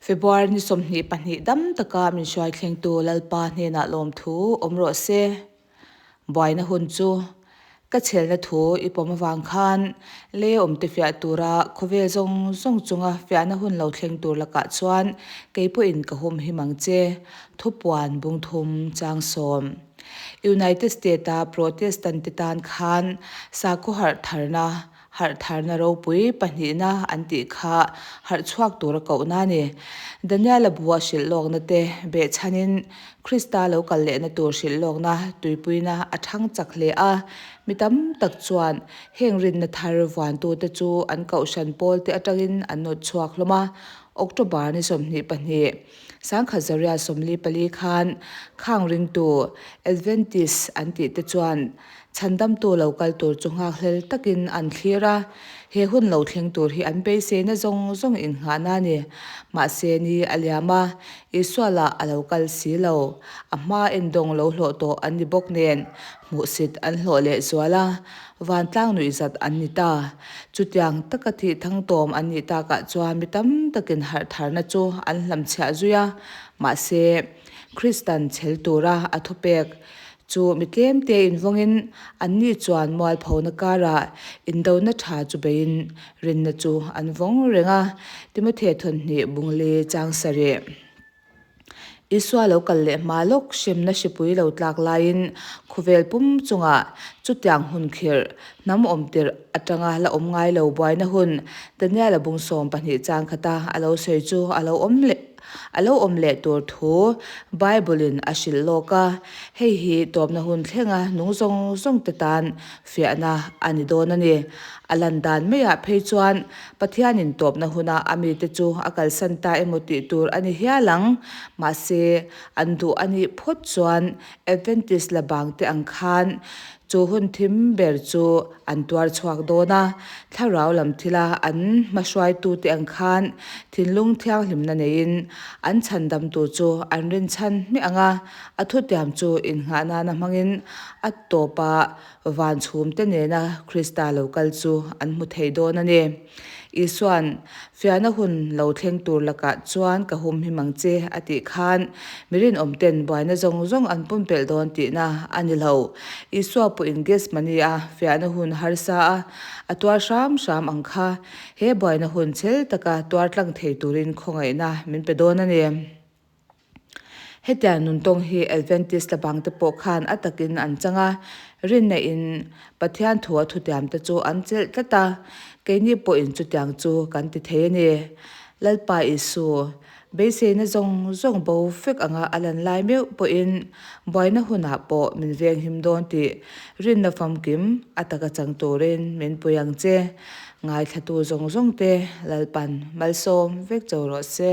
February ni 22 dam taka min hruai thlengtu Lalpa hnenah lawmthu awm rawh se. Buaina hun chu ka chhelna thu i pawm avang khan lei awmte fiah tura khawvel zawng zawng chunga fiahna hun lo thleng tur lakah chuan kei pawhin ka hum him ang che, Thupuan bungthum chang sawm. United State-a Protestant-te tan khan sakhaw harh tharna Harh tharna ropui pahnihna an tih kha harh chhuak tura kohna a ni. Daniela bua hrilh lawkna te behchhanin Krista lo kal lehna tur hrilh lawkna tuipuina a thang chak hle a. Mi tam tak chuan heng rinna thar vuantute chu an kohhran pawlte atangin an nawt chhuak hlawm a. October ni 22, 1944 khan khang ringtu Adventist an tihte chuan Chhandamtu lo kal tur chu nghakhlel takin an thlir a, he hun lo thleng tur hi an beiseina zawng zawng innghahna a ni. Mahse ni a liam a, Isua lah a lo kal si lo. A hma endawng lo hlawh tawh an ni bawk nen, hmuhsit an hlawh leh zual a, vantlang nuihzat an ni ta. Chutiang taka thih thangtawm an nih takah chuan mi tam takin harh tharna chu an hlamchhiah zui a, mahse Kristan chhel tura a thupek Chu mi tlemte invawngin anni chuan mualphona karah indona tha chu beiin rinna chu an vawng reng a, Timothea thawhnih bungli chang sarih. Isua lo kal leh hma lawk hremna hripui lo tlak laiin khawvel pum chungah chutiang hun khirh hnam awm tirh atanga la awm ngai lo buaina hun Daniela bung 12 chang khata a lo sawi chu a lo awm leh A lo awm leh tur thu Bible-in a hrilh lawk a, hei hi tawpna hun thlenga nung zawng zawng te tan fiahna a ni dawn a ni. A lan dan maiah phei chuan Pathianin tawpna huna a mite chu a kalsan ta emaw tih tur a ni hial ang. Mahse, an duh a nih phawt chuan Adventist la bangte ang khan Chu hun thim ber chu an tuar chhuak dawn a, thlarau lam thila an hmahruaitute ang khan thinlung thianghlimna neiin an chhandamtu chu an rinchhan hmiah ang a, a thutiam chu innghah nana hmangin a tawpa van chhumte nena Krista lo kal chu an hmu thei dawn a ni. Isua'n, Fiahna hun lo thleng tur lakah chuan ka hum him ang che, a tih khan mi rinawmten buaina zawng zawng an pumpelh dawn tihna a ni lo. Isua pawhin Gethsemane-a fiahna hun harsa a a tuar hram hram ang kha he buaina hun chhel taka tuar tlang thei turin khawngaihna min pe dawn a ni. Hetiang nuntawng hi Adventist tlabangte pawh khan a takin an chang a, rinna in Pathian thua thutiamte chu an chelh tlat a, keini pawhin chutiang chu kan ti thei a ni. Lalpa Isu, beiseina zawng zawng bo fek anga a lan lai meuh pawhin buaina hunah pawh min venghim dawn tih rinna famkim a taka chang turin min pui ang che. Ngaithlatu zawng zawngte Lalpan malsawm vek cho rawh se.